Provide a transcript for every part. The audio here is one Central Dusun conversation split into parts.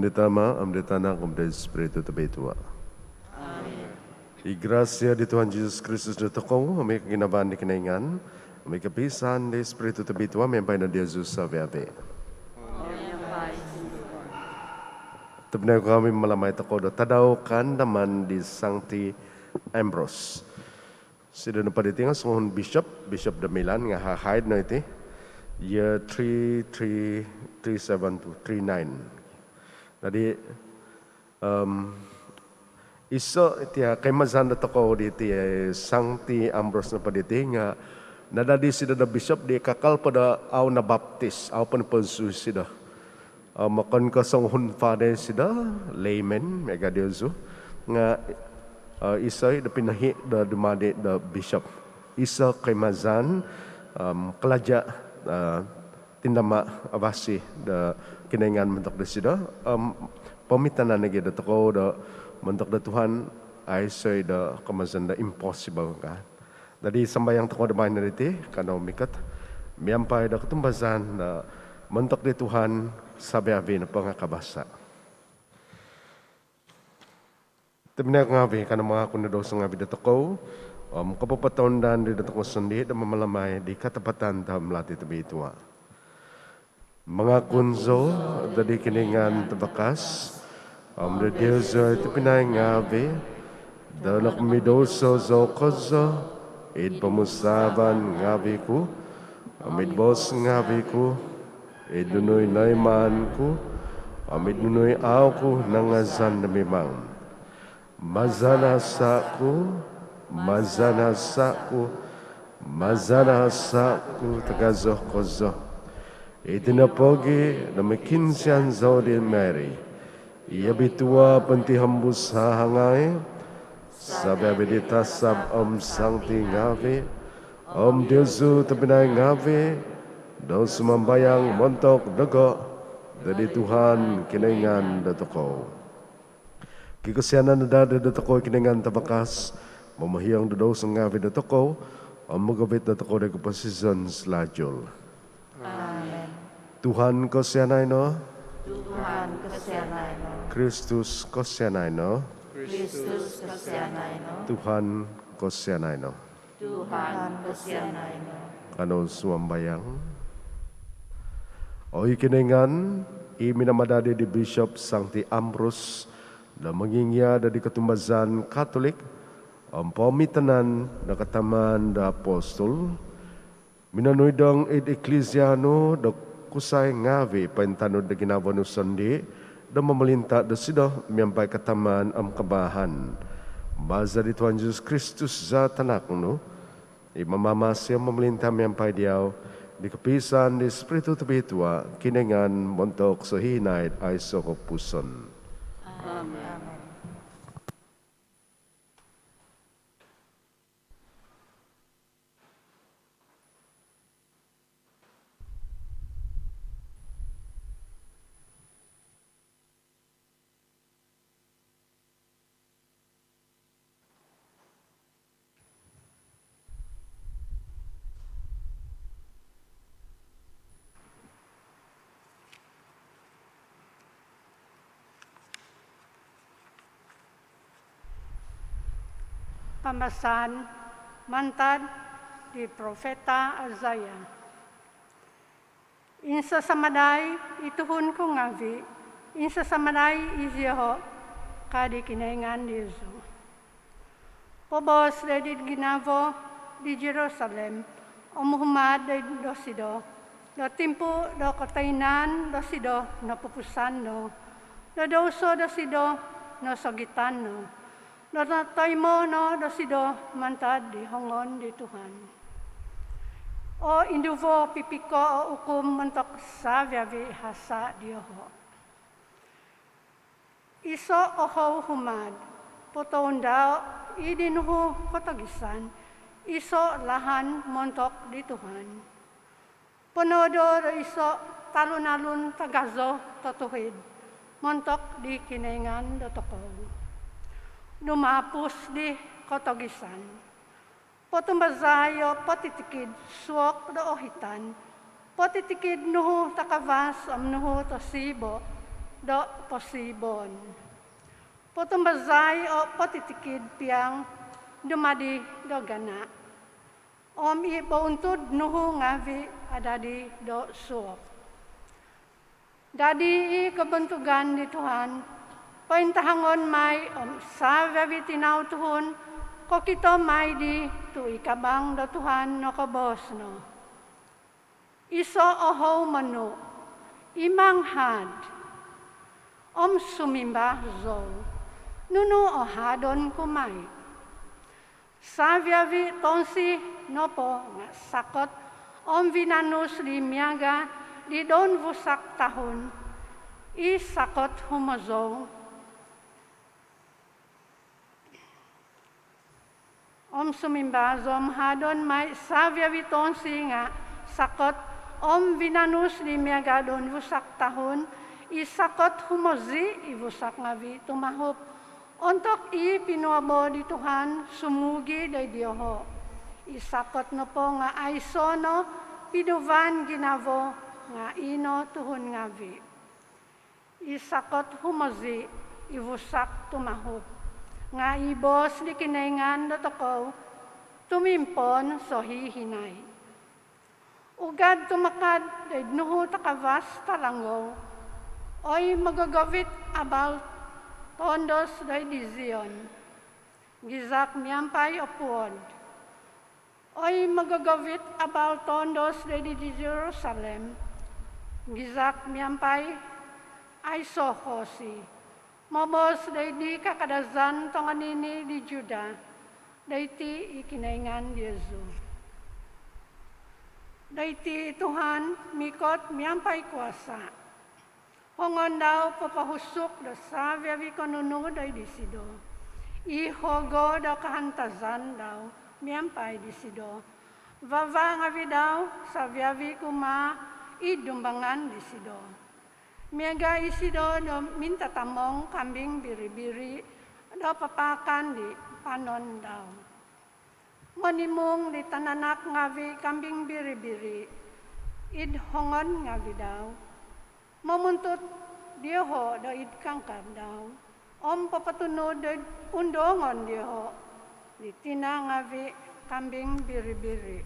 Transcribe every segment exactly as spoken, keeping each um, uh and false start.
Di Tama, om di Tanak, om di Spiritu Tobitua. I grasia di Tuhan Jesus Kristus dotokou, om i koginavaan di Kinoingan, om i kopisaan di Spiritu Tobitua, miampai no diozu savi-avi. Tobpinai ngaavi, mamalamai tokou do tadau kaandaman di Sangti Ambrose. Isido nopo diti nga songuhun bishop, bishop do Milan nga hahaid no iti year three three, three seven to three nine. Jadi, om iso iti koimazaan dotokou diti, Sangti Ambrose nopo diti nga nadadi isido do bishop di kakal po do au nabaptis, au po noponsu isido. Om okon ko songuhun fado isido, layman miaga diozu, nga iso i do pinohi do dumadi do bishop. Iso koimazaan, om kalaja, tindama avasi do Kinoingan montok disido, om pomitanan nogi dotokou do montok do Tuhan, aiso i do koimazaan do impossible ka. Jadi sambayang tokou do baino diti, kanou mikot miampai do kotumbazaan do montok di Tuhan savi-avi nopo nga kabasa. Tobpinai ngaavi, kanou mangakun do douso ngaavi dotokou om kopopotounda di dotokou sondii do mamalamai di katapatan tamalati tobitua. Mangakun zou doid Kinoingan Tavakas, om doid diozu tobpinai ngaavi, do nokomidouso zou kozo, id pomusaavan ngaavi ku, om id boos ngaavi ku, id nunu i noimaan ku, om id nunu i au ku nangazan do mimang. Maza do hasa ku, maza do hasa ku, maza do hasa ku tagazo kozo. Iti no pogi do mokiinsian zou di Mary i obitua pointihombus hahangai, savi-avi di tasab om sangti ngaavi, om diozu tobpinai ngaavi, do sumambayang montok dogo doid Tuhan Kinoingan dotokou. Kikosianan no daa dotokou i Kinoingan Tavakas, momohiong do douso ngaavi dotokou, om mogovit dotokou doid koposizon salajul. Amen. Tuhan kosianai no. Tuhan kosianai no. Kristus kosianai no. Kristus kosianai no. Tuhan kosianai no. Tuhan kosianai no. Kanou sumambayang. Oi Kinoingan, i minamadadi di Bishop Sangti Ambrose do mongingia doid kotumbazaan Katolik om poomitanan do katamaan do apostol, minonuidong id Eklisia nu do kusai ngaavi pointanud do ginavo nu sondii do momolinta dosido miampai katamaan om kabaahan. Maza di Tuhan Jesus Kristus za Tanak nu, i mamamasi om momolinta miampai diau, di kopiisaan di Spiritu Tobitua, Kinoingan montok sohinaid aiso kopupuson. Amen. Pambasaan mantad di Profeta Isaiah. Insasamadai i tuhun ku ngaavi, insasamadai i zioho, ka di Kinoingan diozu. Poboos doid id ginavo di Jerusalem, om humad doid dosido, do timpu do kotoinaan dosido nopupusan no, do douso dosido nosogitan no, do notoimo no dosido mantad di hongon di Tuhan. O induvo pipiko o ukum montok savi-avi hasa dioho. Iso o hou humad, potoundao i di nuhu kotogisan, iso lahan montok di Tuhan. Ponoodo do iso talun-alun tagazo totuhid montok di Kinoingan dotokou. Dumapus di kotogisan. Potumbazai o potitikid suok do ohitan, potitikid nuhu takavas om nuhu tosiibo, do posiboon. Potumbazai o potitikid piang dumadi do gana, om i bountud nuhu ngavi adadi do suok. Dadi i kobontugan di Tuhan pointahangon mai, om savi-avi tinau tuhun kokito mai di tu i kabang do Tuhan nokoboos no. Iso o houmonu, i manghad, om sumimba zou, nunu o hadon ku mai? Savi-avi tonsi nopo nga sakot om vinanus di miaga di donvusak tahun, i sakot humozou. Om sumimba zou om hadon mai, savi-avi tonsi nga sakot om vinanus di miaga donvusak tahun, i sakot humozi i vusak ngavi tumahup. Ontok i pinuobo di Tuhan sumugi doid dioho. I sakot nopo nga aiso no piduvan ginavo, nga i no tuhun ngavi. I sakot humozi i vusak tumahup, nga i boos di Kinoingan dotokou tumimpon sohihinai. Ugad tumakad doid nuhu takavas talangou, oi mogogovit abal tondos doid di Zion, gizak miampai o puod. Oi mogogovit abal tondos doid di Jerusalem, gizak miampai aiso hosi, moboos doid di kakadazan tongonini di Juda, doiti i Kinoingan diozu. Doiti i Tuhan mikot miampai kuasa. Hongon dau popohusuk do savi-avi konunu doid disido. I hogo do kahantazan dau miampai disido. Vava ngavi dau savi-avi kumaa id dumbangan disido. Miaga isido do mintatamong kambing biri-biri do papaakan di panon dau. Monimung di tananak ngavi kambing biri-biri id hongon ngavi dau. Momuntut dioho doid kangkab dau, om popotunud doid undongon dioho di tina ngavi kambing biri-biri.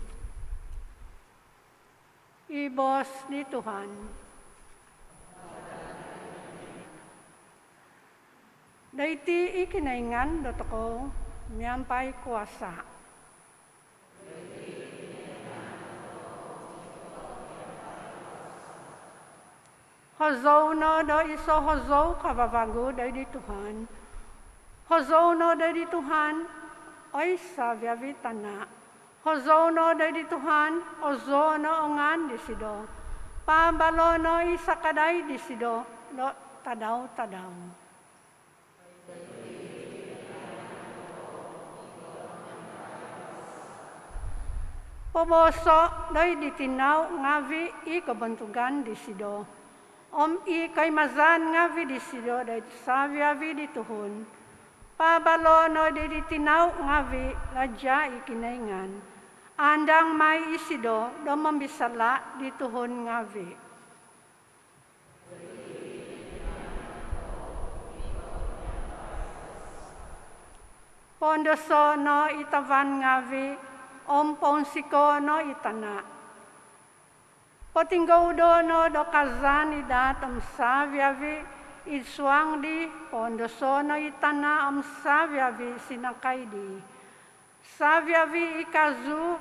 I boos di Tuhan. Doiti i Kinoingan dotokou miampai kuasa. Hozou no do iso hozou kavavagu doid di Tuhan. Hozou no doid di Tuhan, oi savi-avi tana. Hozou no doid di Tuhan, hozou no o ngaan disido. Paabalo no i sakadai disido do tadau-tadau. Pobooso doid di tinau ngavi i kobontugan disido, om i koimazaan ngavi disido doid savi-avi di tuhun. Paabalo no doid di tinau ngavi laja i Kinoingan. Andang mai isido do mombisala di tuhun ngavi. Poondoso no i tavan ngavi, om pounsiko no i tana. Potinggoudo no do kazan i daat om savi-avi id suang di, poondoso no i tana om savi-avi sinakai di. Savi-avi i kazu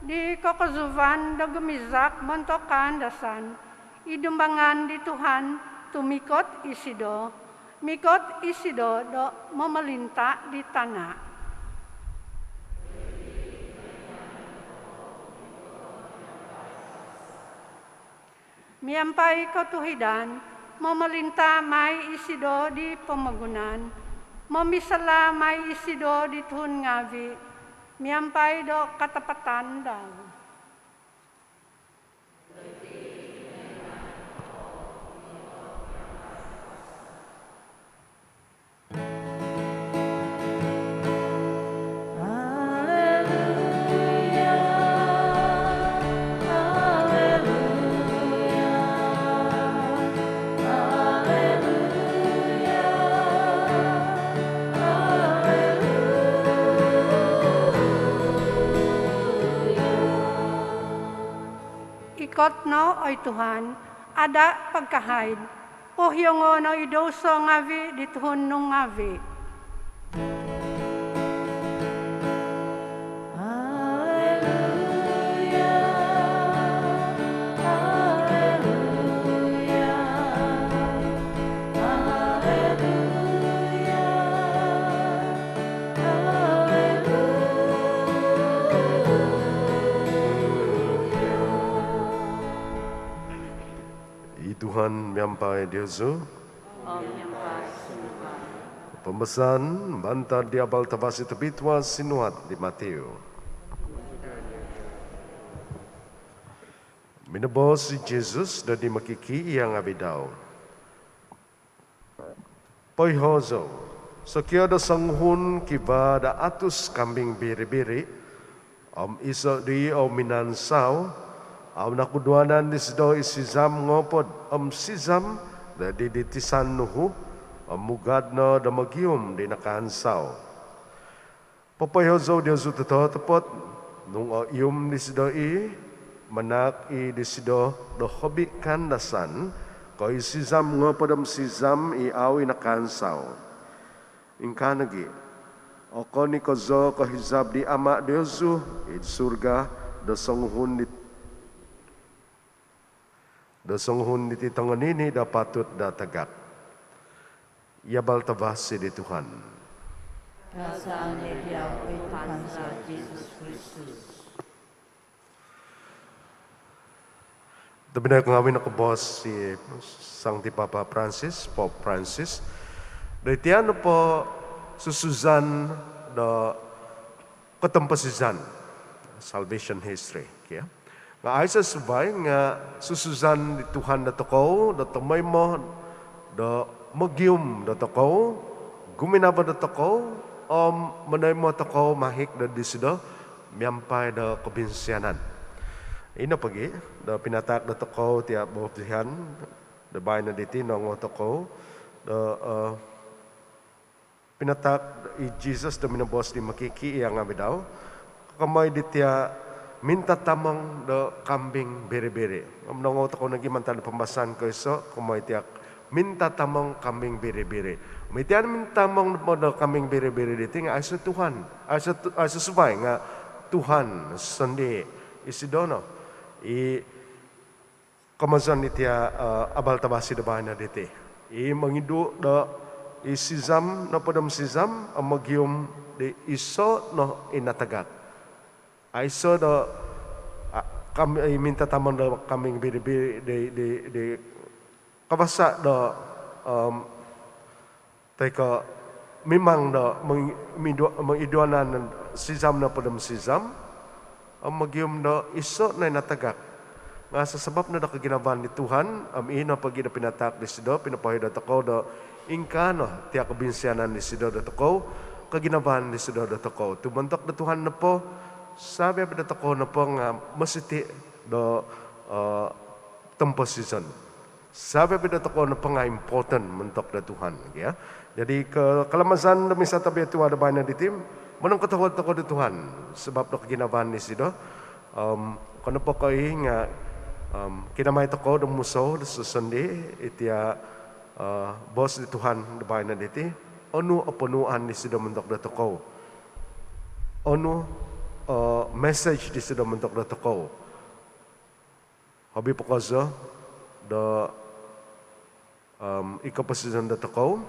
di kokozuvan do gumizak montok kaandasan, id dumbangan di Tuhan tumikot isido, mikot isido do momolinta di tana. Miampai kotuhidan, momolinta mai isido di pomogunan, momisala mai isido di tuhun ngavi, miampai do katapatan dau. Kot no, oi Tuhan, ada' pagkahaid, pohiongo' no i douso ngaavi' di tuhun nu ngaavi'. Alleluia, alleluia, alleluia, alleluia. I Tuhan miampai diozu. Om miampai sunduvan. Pambasaan mantad di Abal Tavasi Tobitua sinuat di Matiu. Minoboos i Jesus do di mokikiia' ngaavi' dau, "Poiho zou, sokio do songuhun kivaa do atus kambing biri-biri, om iso' dii o minaansau, au' nakuduanan disido i sizam ngoopod om sizam do di tisan nuhu, om mugad no do mogium di nakaansau. Popoiho zou diozu tototopot, nung oium disido i', manaak i' disido do hobi kaandasan ko' i sizam ngoopod om sizam i au' i' nakaansau. Ingkaa nogi', okon i' kozo kohizab di Ama' diozu id surga do songuhun di, do songuhun diti tongonini' do patut do atagak." I Abal Tavasi di Tuhan. Kopiisaan diau, oi Tuhan za Jesus Kristus. Tobpinai ngaavi', nokoboos i Sangti Papa Francis, Pope Francis, do iti nopo susuzan do kotomposizan, salvation history, kio. Nga' aiso' suvai nga' susuzan di Tuhan dotokou do tomoimo do mogium dotokou, guminavo dotokou, om monoimo tokou mahik do disido miampai do kobinsianan. Ino pogi' do pinataak dotokou tia' bobosian do baino diti, nongou tokou do, eh, pinataak i Jesus do minoboos di mokikiia' ngaavi' dau, kokomoi di tia' mintatamong do kambing biri-biri. Om nongou tokou nogi' mantad do pambasaan koiso', kokomoi tia' mintatamong kambing biri-biri. Om iti mintatamong do kambing biri-biri diti nga' aiso' Tuhan, aiso' tu-, aiso' suvai nga' Tuhan sondii'. Isido no i komozon iti, eh, Abal Tavasi do baino diti. I mongidu' do i sizam noopod om sizam, om mogium di iso' no i natagak. Aiso' do, ah, kam-, i mintatamong do kambing biri-biri di, di, di kavasa do, om toi ko' mimang do mong-, midu-, mongiduanan sizam noopod om sizam, om mogium do iso' no i natagak. Nga' sasabap no do koginavaan di Tuhan, om ino pogi' do pinataak disido, pinopoiho dotokou do ingkaa no tia' kobinsianan disido dotokou, koginavaan disido dotokou. Tu' montok do Tuhan nopo, savi-avi' dotokou nopo nga' mositi' do, eh, tomposizon. Savi-avi' dotokou nopo nga' important montok do Tuhan, kio. Jadi, ko-, kalamazan do Misa Tobitua do baino diti, monongkotohuod tokou do Tuhan sabap do koginavaan disido. Om okon nopo ko' ii nga', om kinamai tokou do musou do sosondii' iti, eh, boos di Tuhan do baino diti, onu o ponuuan disido montok dotokou. Onu o message disido montok dotokou. Hobi po kozo do, om, i koposizon dotokou.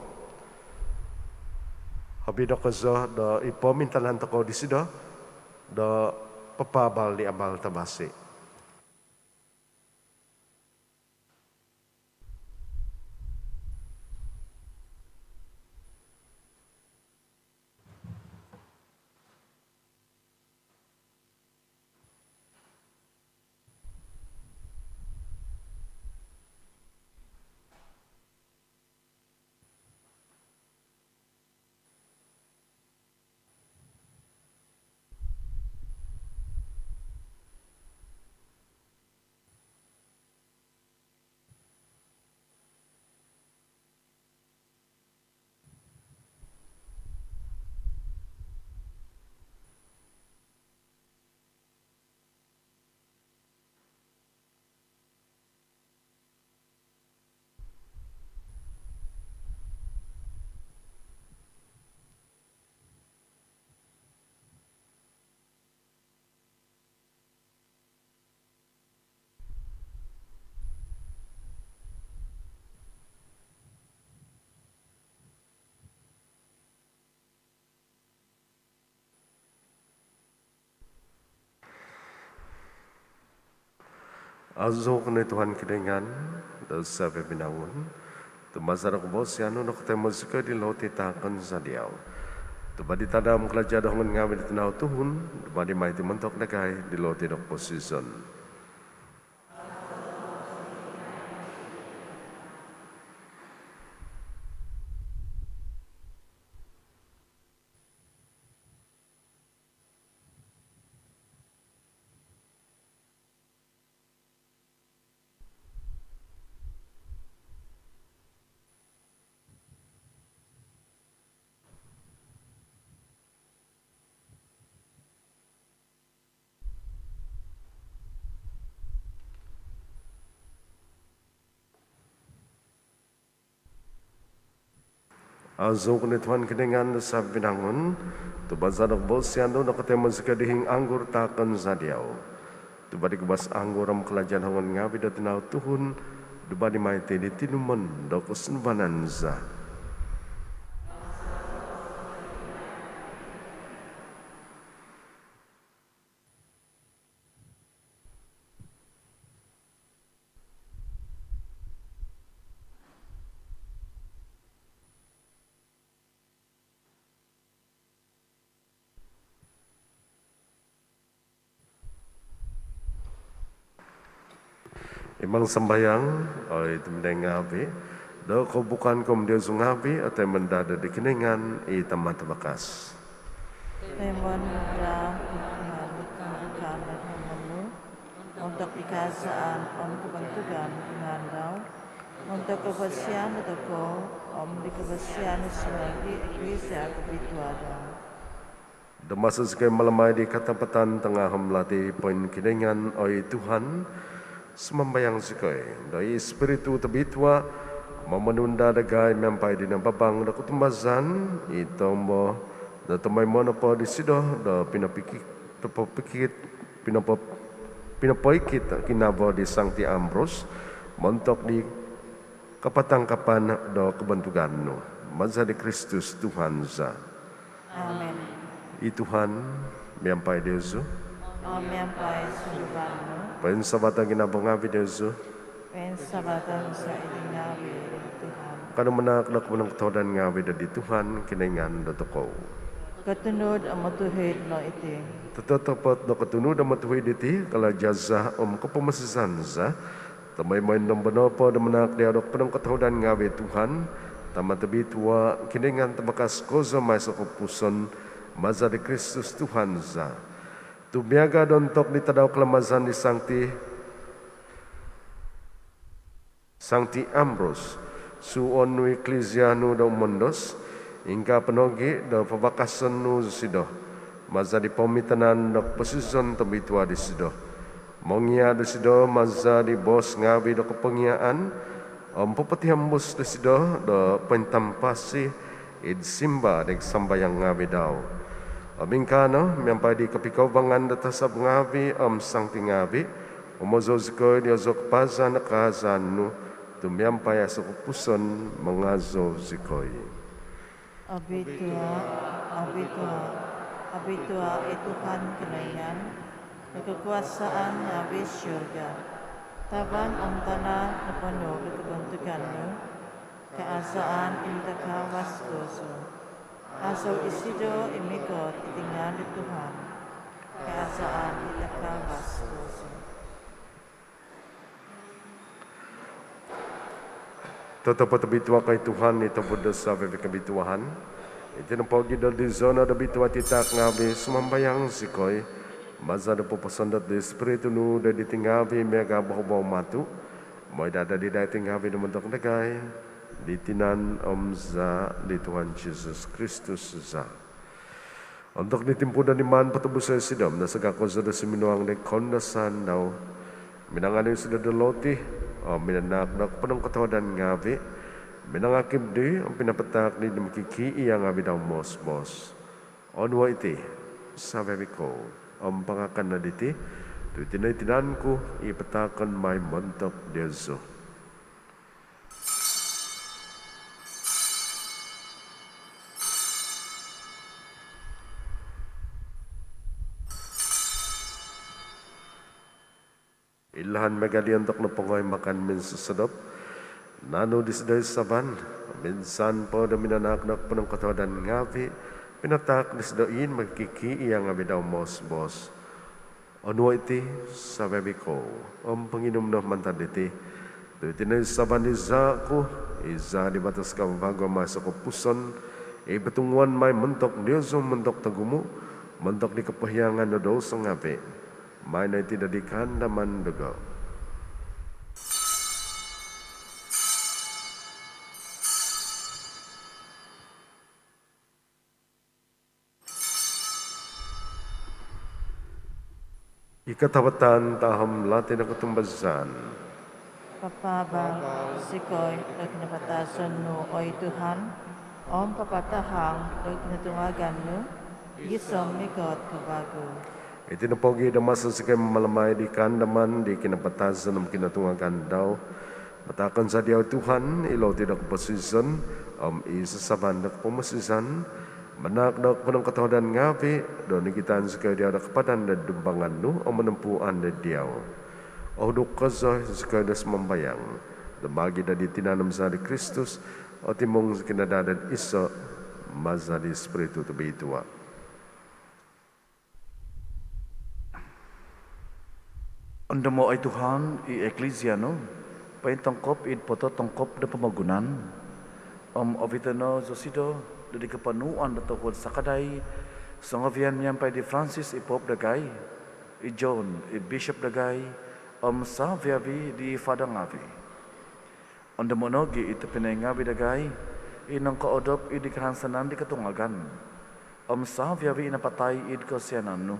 Hobi do kozo do i pomintanan tokou disido do papaabal di Abal Tavasi. Aazou ko no oi Tuhan Kinoingan do savi-avi binangun, tu maza do kavasian nu nokotoimo zikoi diti loti taakon za diau. Tuva' di tanda om kalaja do hongon ngavi do tinau tuhun, dumadi mai iti montok dagai diti loti do koposizon. Aazou ko no oi Tuhan Kinoingan do savi-avi binangun, tu maza do kavasian nu nokotoimo zikoi diti hiing anggur taakon za diau. Tuva' di guvas anggur om kalaja do hongon ngavi do tinau tuhun, dumadi mai iti di tinumon do kosunduvanan za. Imang sambayang, oi tobpinai ngavi, do kobukan kou om diozu ngavi otoimo no daa di Kinoingan i Tama Tavakas. Toimoon no daa i Tuhan do kobukan id hongon nu, montok di kaazaan om kobontugan di ngaan dau, montok kavasian dotokou om di kavasian do sumangi Eklisia kobitua dau. Do maso zikoi mamalamai di katapatan tanga om lati poingkinoingan, oi Tuhan, sumambayang zikoi do i Spiritu Tobitua momonu no daa dagai miampai dino babang do kotumbazaan i tombo do tomoimo nopo disido do pinopiki-, topopikit, pinopo-, pinopoikit ginavo di Sangti Ambrose montok di kapatangkapan do kobontugan nu. Maza di Kristus Tuhan za. Amin. I Tuhan miampai diozu. Om miampai sunduvan nu. Poinsavato ginavo ngavi diozu. Poinsavaton za id ngavi di Tuhan. Kanou manaak do koponongkotohuadan ngavi doid Tuhan Kinoingan dotokou. Kotunud om otuhid no iti. Totopot do kotunud om otuhid iti, kalaja za om kopomosizan za, tomoimo om nopo do manaak diau do koponongkotohuadan ngavi, Tuhan, Tama Tobitua, Kinoingan Tavakas kozo om aiso kopupuson, maza di Kristus Tuhan za. Tu miaga do ontok di tadau kalamazan di Sangti, Sangti Ambrose, suhuon nu i Eklisia nu do umondos, ingkaa po nogi do pavakason nu disido, maza di poomitanan do koposizon tobitua disido. Mongia disido maza di boos ngavi do kopongiaan, om popotihombus disido do pointampasi id simba di sambayang ngavi dau. Om ingkaa no, miampai di kopikoubangan do tasab ngavi om sangti ngavi, umozou zikoi diozu kapazan do kaazan nu, tu miampai aiso kopupuson mangazou zikoi. Obitua, obitua, obitua i Tuhan Kinoingan do kokuasaan ngavi. Surga, tavan om tana noponu do kobontugan nu. Kaazaan id takavas kozo. Azou isido i mikot id ngaan di Tuhan. Kaazaan id takavas kozo. Totopot obitua ko oi Tuhan, i tobuvon do savi-avi kobituaan. Iti nopogi do dizono do bitua iti taak ngavi, sumambayang zikoi, maza do poposondot di Spiritu nu doid diti ngavi miaga bohobou matu, mooi do adadi daa iti ngavi do montok dagai di tinan om zaa di Tuhan Jesus Kristus za. Ontok di timpu do niman potobuso isido, nasaga kozo do suminuang di koundasaan dau, minanganu isido do loti om minanaak do koponongkotohuadan ngavi, minangakib dii om pinapataak dii do mokikiia ngavi dau moos-moos. Onuo iti savi-avi kou om pangakan no diti, tu iti no i tinan ku i pataakon mai montok diozu. Bilahan miaga di ontok nopongo i makan minsosodop, naanu disido i saban, om insan po do minanaak do ponongkotohuadan ngaavi', pinataak disido i' mokikiia' ngaavi' dau moos-boos: Onuo' iti savi-avi' kou om ponginum no mantad diti, tu' iti no i saban di zaa' ku, i zaa' di batos kavavagu om aiso' kopupuson, i potunguon mai montok diozu om montok togumu', montok di kopohiangan do douso ngaavi'. Maai no iti do di kaandaman dogo. I katapatan tahom lati do kotumbazaan. Papaabal zikoi do kinapatazon nu, oi Tuhan, om papatahang do kinotungagan nu, gisom mikot ko vagu. Iti nopogi' do maso zikoi mamalamai di kaandaman di kinapatazon om kinotungagan dau, pataakon za diau, Tuhan, i loti do koposizon om i sasaban do kopomosizan, manaak do ponongkotohuadan ngaavi' do nigitan zikoi diau do kapadan do dumbangan nu om monompuan do diau. Ohuduk kozo zikoi do sumambayang do maagi' do di tinan om zaa' di Kristus, otimung zikoi no daa do iso' maza' di Spiritu Tobitua. Ondomo', oi Tuhan, i Eklisia nu pointongkop id pototongkop do pomogunan, om ovito' no zosido do di koponuan do tohuod sakadai, songovian miampai di Francis i Pop dagai, i John i Bishop dagai, om savi-avi' di Fada ngaavi'. Ondomo' nogi' i tobpinai ngaavi' dagai i nongkoodop id kahansanan di kotungagan, om savi-avi' i napatai id kosianan nu.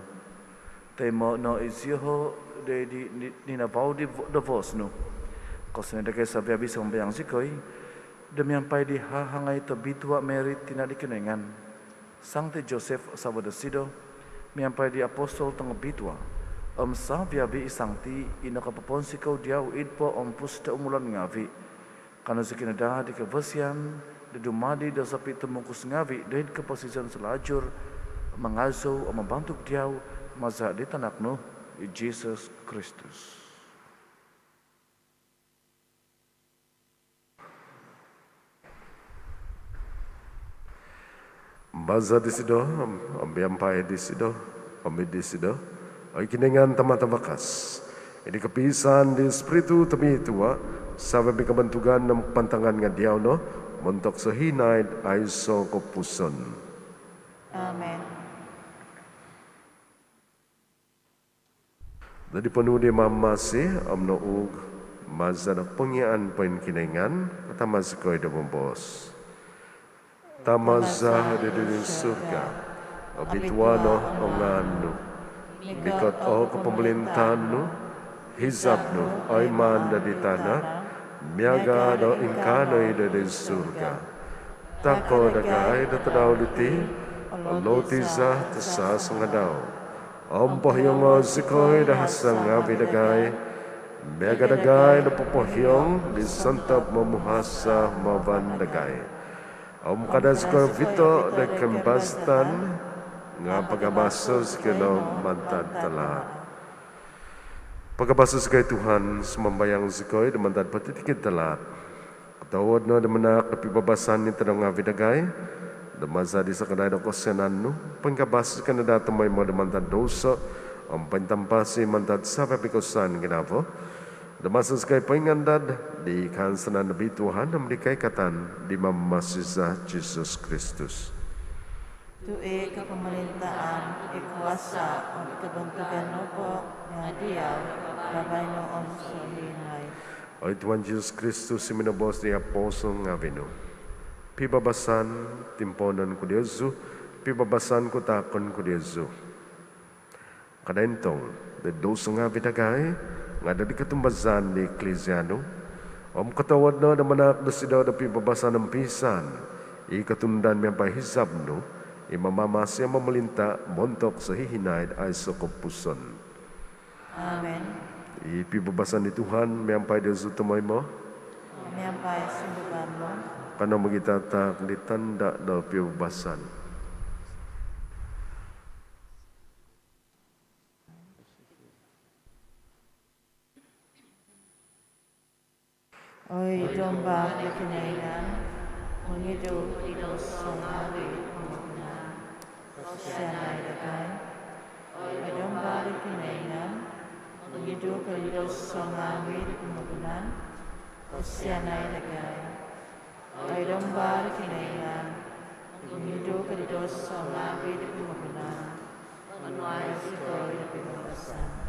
Toimo' no i zioho' do id di ni-, ninavau di vo-, do voos nu. Kosianai dagai savi-avi', sumambayang zikoi, do miampai di hahangai tobitua' Mary, tina' di Kinoingan, Sangti Joseph savo' dosido, miampai di apostol tongobitua', om savi-avi' i sangti i nokopoponsikou diau id poompus do umulan ngaavi', kaanu zikoi no daa di kavasian do dumadi do sopitumungkus ngaavi' do id koposizon salajur, mangazou om mambantug diau, maza' di Tanak nu, i Jisus Kristus. Maza' disido, om miampai disido, om id disido, oi Kinoingan Tama' Tavakas, id kopiisaan di Spiritu Tobitua', savi' kobontugan om kapantangan nga' diau no, montok sohinaid aiso' kopupuson. Amen. Do di ponuu di Mamamasi om nouug maza' do pongia'an poinkinoingan, katama' zikoi do moboos: Tama' za do id surga, obitua' no o ngaan nu, mikot o kopomolintaan nu, hizab nu oiman do di tana' miaga' do ingkaa no i' do id surga. Taakai dagai do tadau diti o loti za do sasangadau. Om pohiongo' zikoi do hasa' ngaavi' dagai, miaga' dagai do popohiong di sontob momuhasa' humavan dagai. Om kada' zikoi ovito' do koimbazatan, nga' pagabaso' zikoi no mantad talaat. Pagabaso' zikoi Tuhan, sumambayang zikoi, do mantad potitikid talaat. Kotohuod no do manaak do pibabasan id tadau ngaavi' dagai, do maza' di sakadai do kosianan nu, poingabas zikoi no daa tomoimo do mantad douso, om pointampasi mantad savi-avi' kosusaan ginavo, do maso zikoi poingandad di kaansanan do bituahan om di koikatan di Mamamasi za Jisus Kristus. Tu' i kopomolintaan, i kuasa', om i kobontugan nopo nga' diau, baino om sohinaid. Oi Tuhan Jisus Kristus, i minoboos di apostol ngaavi' nu: Pibabasan timpoonon ku diozu, pibabasan ku taakon ku diozu. Kada' intong do douso ngaavi' dagai, nga' do di kotumbazaan di Eklisia nu. Om kotohuod no do manaak dosido do pibabasan om piisaan, i kotunudan miampai hizab nu, i mamamasi om momolinta' montok sohihinaid aiso' kopupuson. Amen. I pibabasan di Tuhan miampai diozu tomoimo. Miampai sunduvan nu. Kanou mogitataak di tanda' do pibabasan. Kinoingan, mongidu di douso ngaavi' di pomogunan, kosianai dagai. Oi Domba di Kinoingan, mongidu ko di douso ngaavi' di pomogunan, kosianai dagai. Oi Domba di Kinoingan, mongidu ko di douso ngaavi' di pomogunan, onuai zikoi do pibabasan.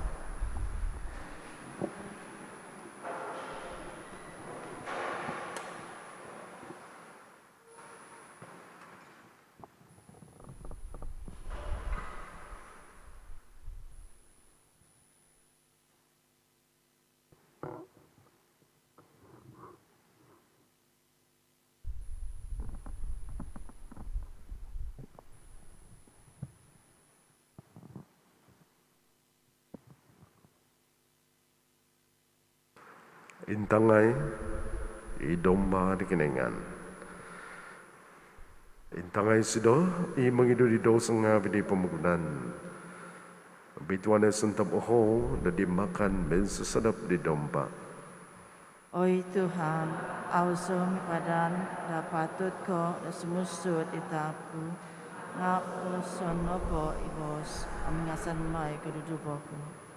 Intangai i Domba di Kinoingan. Intangai isido i mongidu di douso ngaavi' di pomogunan. Bituan no i sontob ohou do dimakan minsosodop di Domba. Oi Tuhan, au zou mipadan do apatut ko do sumuut id taap ku, nga' boroson nopo i boos om ingasan mai koduduvo ku.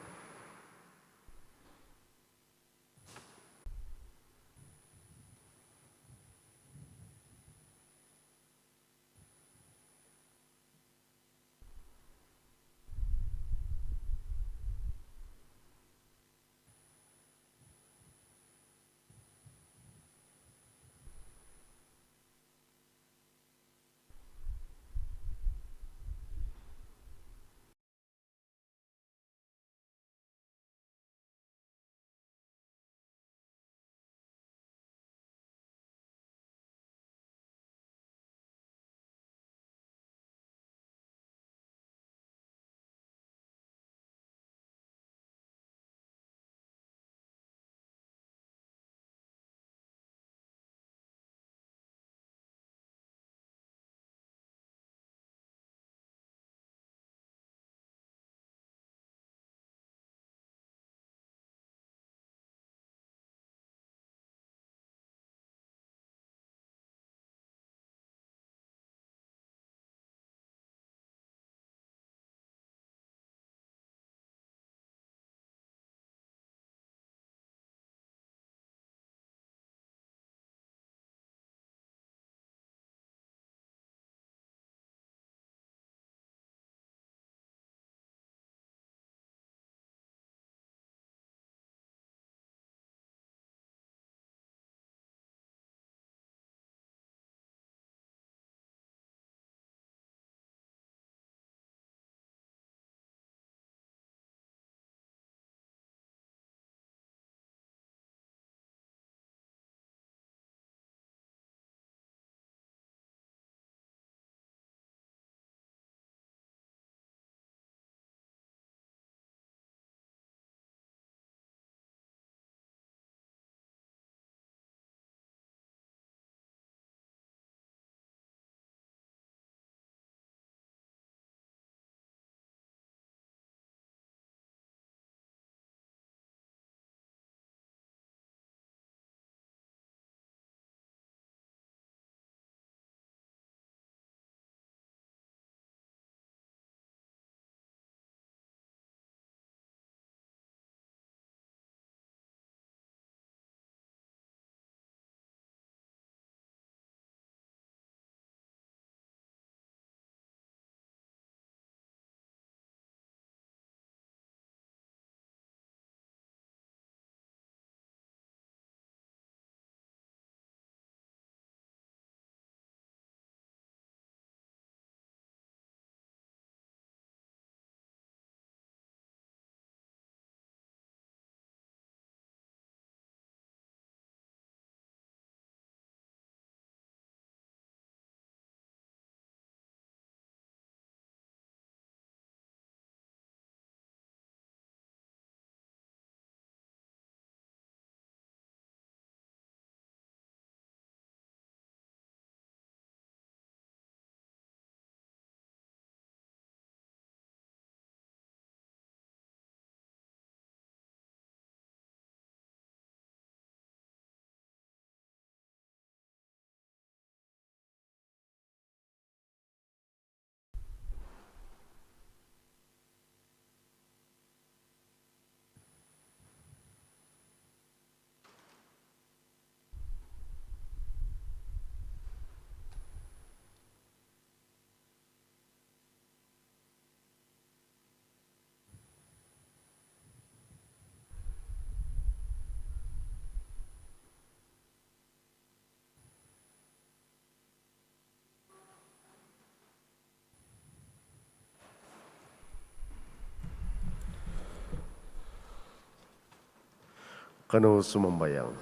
Kanou sumambayang.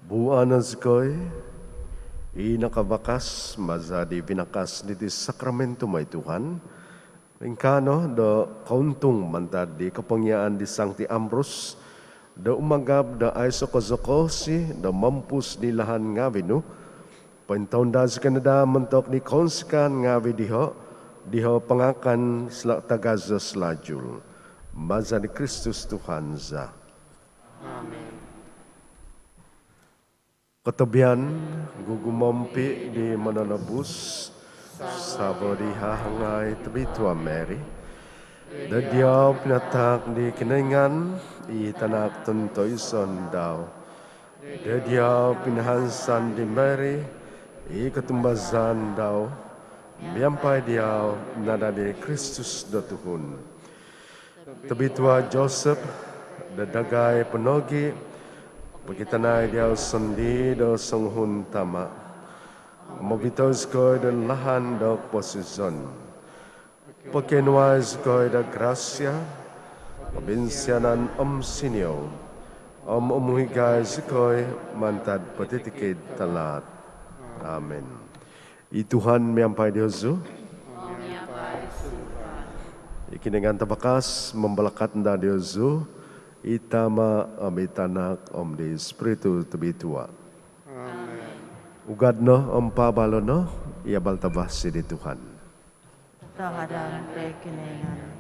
Buuano zikoi i nakabakas maza di binakas diti sakramentum, oi Tuhan, ingkaa no do kountung mantad di kopongiaan di Sangti Ambrus do umagab do aiso kozo kousi do mompus di lahan ngaavi nu, pointounda zikoi no daa montok di kounsikaan ngaavi diho, diho pangakan sela-, tagazo salajul. Maza di Kristus Tuhan za. Amin. Kotobian gugumompi di Mononobus, savo di Hahangai Tobitua Mary. Do diau pinataak di Kinoingan i Tanak tontoiso dau. Do diau pinahansan di Mary i kotumbazaan dau. Miampai diau nadadi Kristus do tuhun. Tobitua Joseph, do dagai po nogi pokitanai diau sondii do songuhun tama om obito zikoi do lahan do koposizon. Pokionuai zikoi do grasia, kobinsianan om siniou, om umuhigai zikoi mantad potitikid talaat. Amin. I Tuhan miampai diozu. I Kinoingan Tabakas mambalakat no daa diozu, i Tama om i Tanak om di Spiritu Tobitua. Amin. Ugad no om paabalo no i abal tavasi di Tuhan. Tahadan pe Kinoingan.